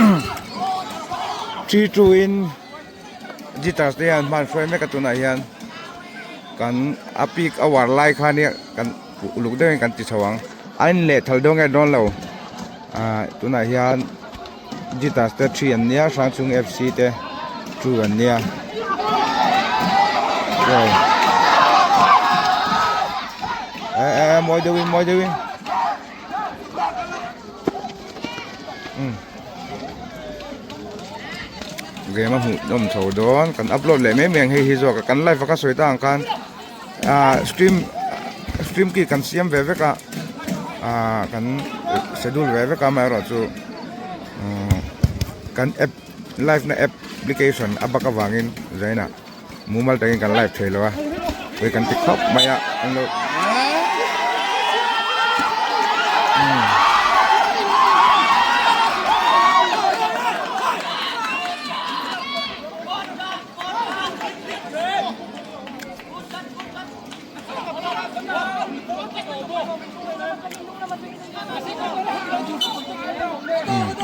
3-2 in Jitters te hian hman hruai mek a tunah hian kan a peak hour lai kha nia kan uluk deuhin kan ti chho ang a in leh thal dawn nge dawn lo ah tunah hian Jitters te 3 an nia Hrangchhung F C te 2 an nia eh eh mawi deuhin mawi deuhin. Game a hmuh nawm chho dawn kan upload leh mai mai ang hei hi zawk a kan live a ka sawi ta ang khan ah stream stream key kan siam ve vek a ah kan schedule ve vek a amaherawhchu kan app live na application a bak avangin zainah. Mumal takin kan live thei lo a, ui kan ti khawp mai a an lo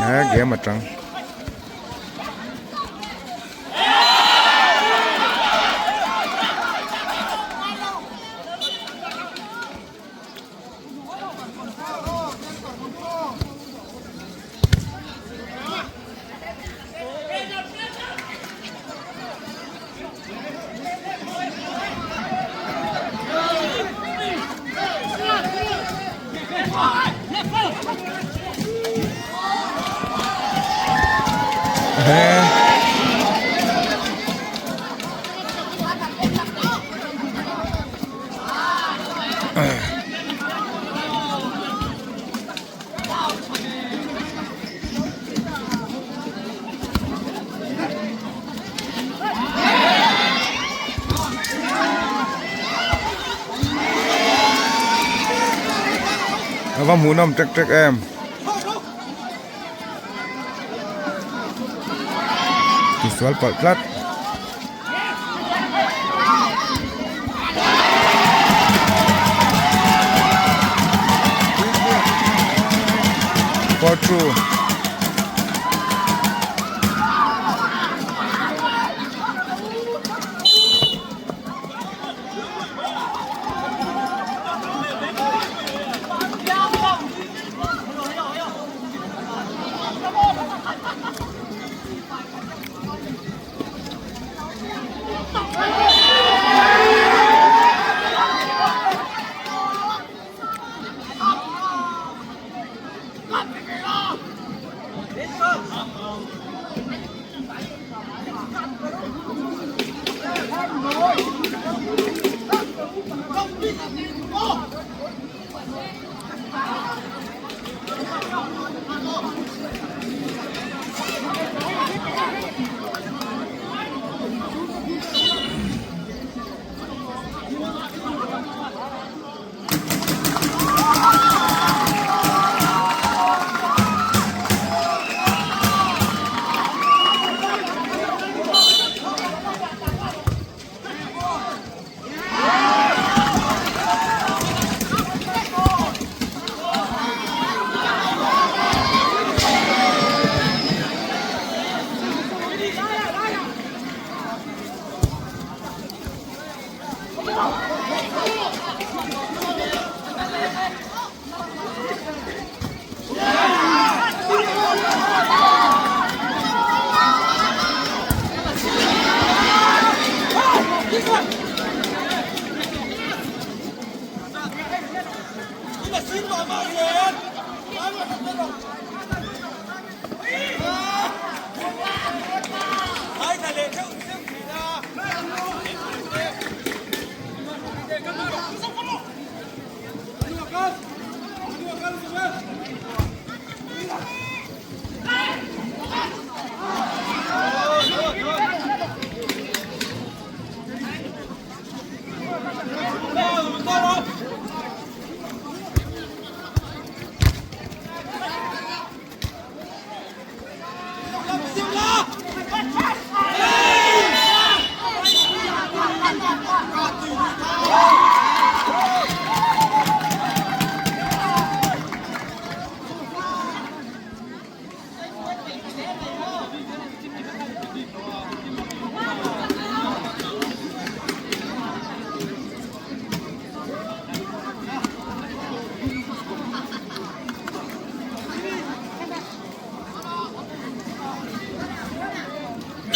He game atang. A va hmuhnawm tek tek em. Tisual palh tlat. 4-2.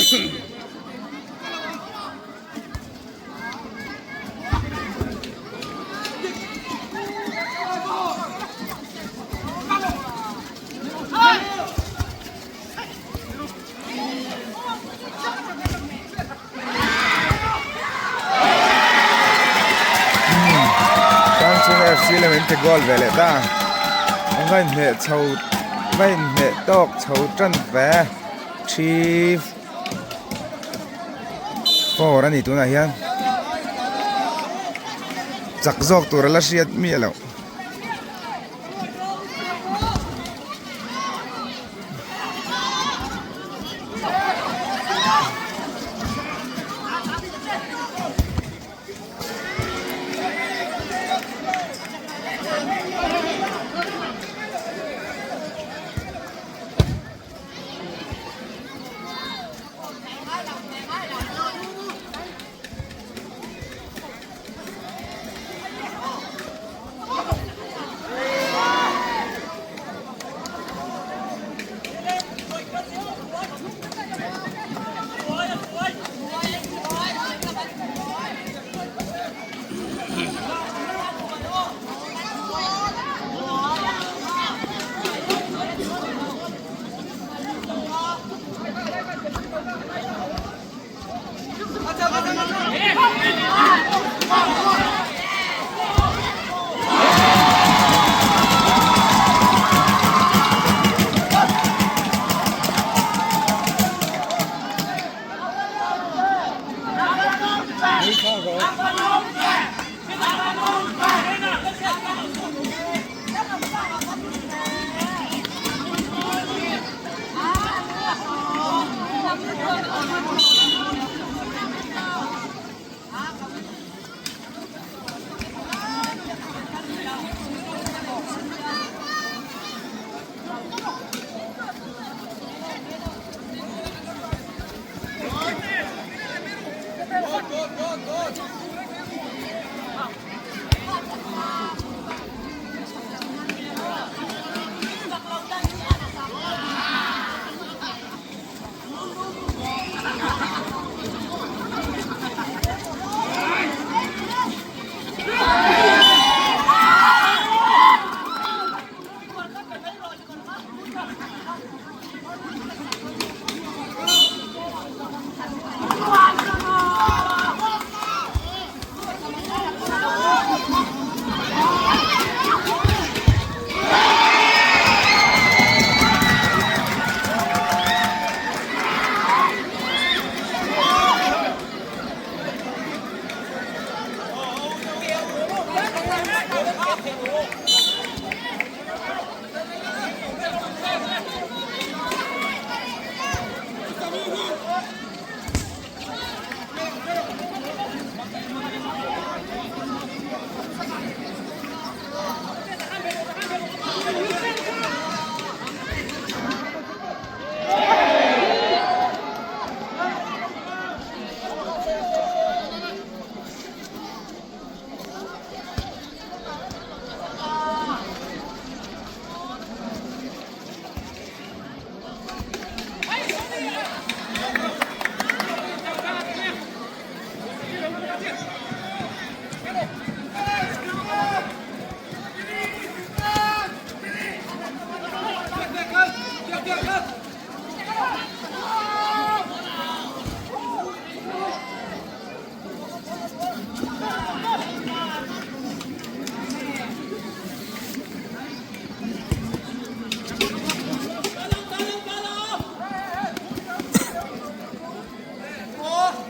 Tlangchhung FC lam in ti goal ve leh ta an va inhneh chho va inhneh tawk chho tan ve 3 4 a ni tunah hian chak zawk tur a la hriat miah loh.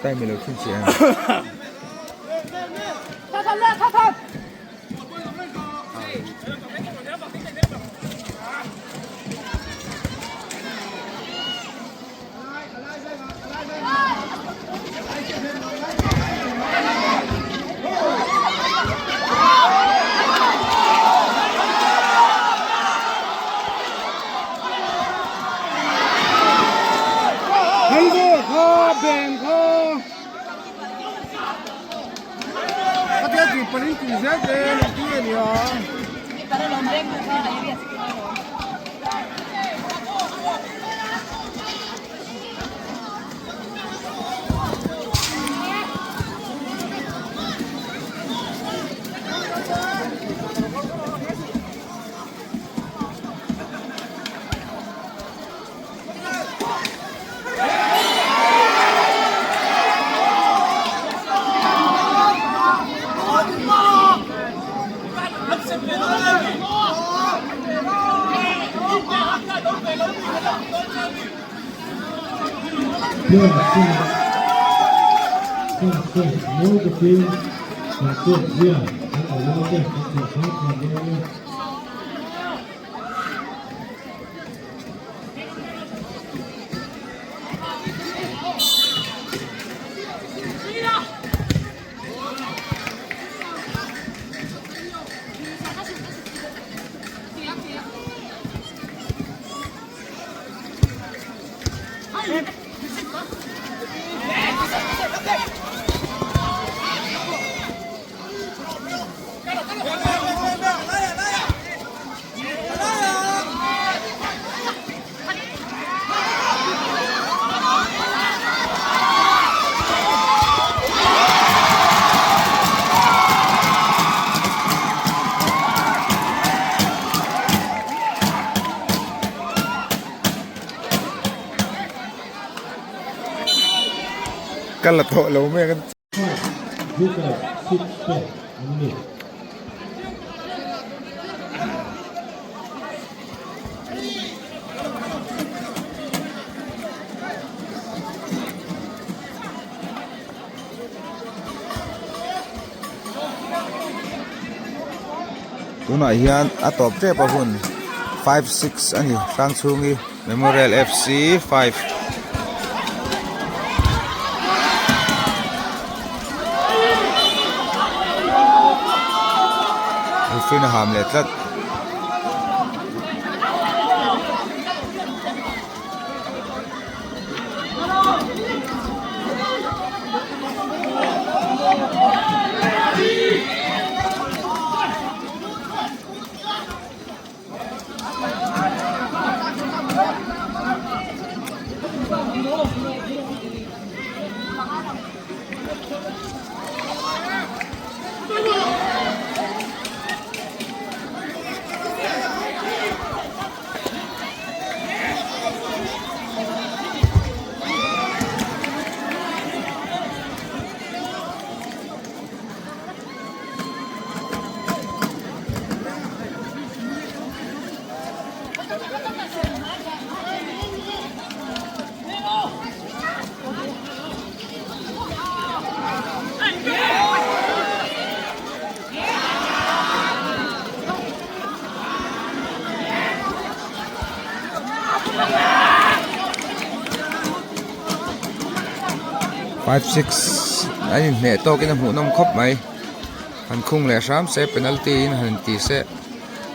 Time ilo thin chiah em. Hian chungah fans te mawi takin kan chet zia kan unau te kan hmuh hram hram dawn a. Ka la thawh lo mek a. Tunah hian a tawp tep a hun 5-6 a ni Hrangchhungi Memorial FC 5. Referee a ham leh tlat. 5-6 an inhneh tawkin a hmuhnawm khawp mai han khung leh hram se penalty in han inti se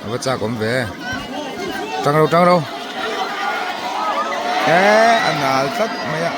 a va chak awm ve tang ro tang ro eh a nal tlat mai a.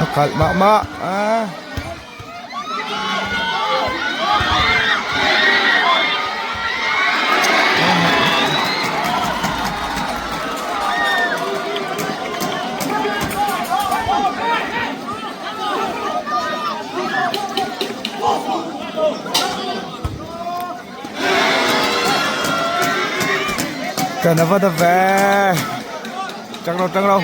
A khalh mah mah a. Kan ava ta ve tang ro tang ro.